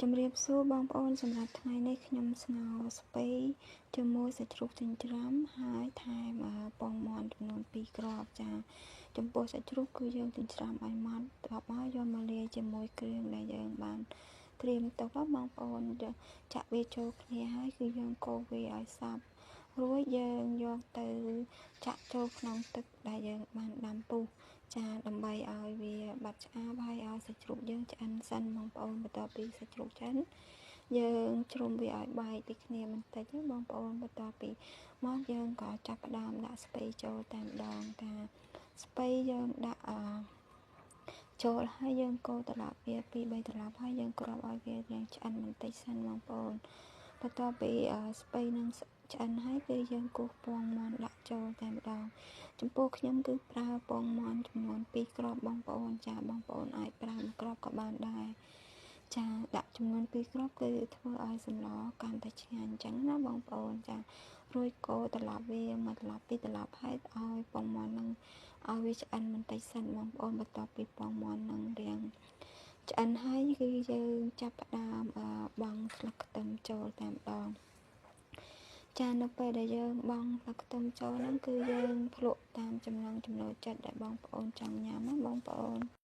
ជំរាបសួរបងប្អូនសម្រាប់ថ្ងៃនេះខ្ញុំស្ងោរស្ពៃជាមួយសាច់ជ្រូកចិញ្ច្រាំហើយថែមពងមាន់ចំនួន2គ្រាប់ចាចំពោះសាច់ជ្រូកគឺយើងចិញ្ច្រាំឲ្យម៉ត់ត្រប់មកយកមកលាយជាមួយគ្រឿងដែលយើងបានត្រៀមទុកបងប្អូនចាក់វាចូលគ្នាហើយគឺយើងកូរវាឲ្យសព្វរួចយើងយកទៅចាក់ចូលក្នុងទឹកដែលយើងបានដាំពុះចាដើម្បីឲ្យវាបាត់ឆ្អាបហើយឲ្យសាច់ជ្រូកយើងឆ្អិនសិនបងប្អូនបន្ទាប់ពីសាច់ជ្រូកឆ្អិនយើងជ្រុំវាឲ្យបែកពីគ្នាបន្តិចបងប្អូនបន្ទាប់ពីមកយើងក៏ចាប់ផ្ដើមដាក់ស្ពៃចូលតែម្ដងតាស្ពៃយើងដាក់អចូលហើយយើងកូរត្រឡប់វា2 3ត្រឡប់ហើយយើងគ្របឲ្យវារាងឆ្អិនបន្តិចសិនបងប្អូនបន្ទាប់ពីស្ពៃនឹងឆ្អិនហើយគឺយើងគោះពងមាន់ដាក់ចូលតែម្ដងចំពោះខ្ញុំគឺប្រើពងមាន់ចំនួន2គ្រាប់បងប្អូនចាបងប្អូនអាចប្រើ1គ្រាប់ក៏បានដែរចាដាក់ចំនួន2គ្រាប់គឺធ្វើឲ្យសម្លកាន់តែឆ្ងាញ់អញ្ចឹងណាបងប្អូនចារួចកូរត្រឡប់វាមួយត្រឡប់ពីរត្រឡប់ហើយឲ្យពងមាន់នឹងឲ្យវាឆ្អិនបន្តិចសិនបងប្អូនបន្ទាប់ពីពងមាន់នឹងរាងឆ្អិនហើយគឺយើងចាប់ផ្ដើមបង់ស្លឹកខ្ទឹមចូលតែម្ដងចានៅពេលដែលយើងបង់ស្លឹកខ្ទឹមចូលហ្នឹងគឺយើងភ្លក់តាមចំណង់ចំណូលចិត្តដែលបងប្អូនចង់ញ៉ាំណាបងប្អូន។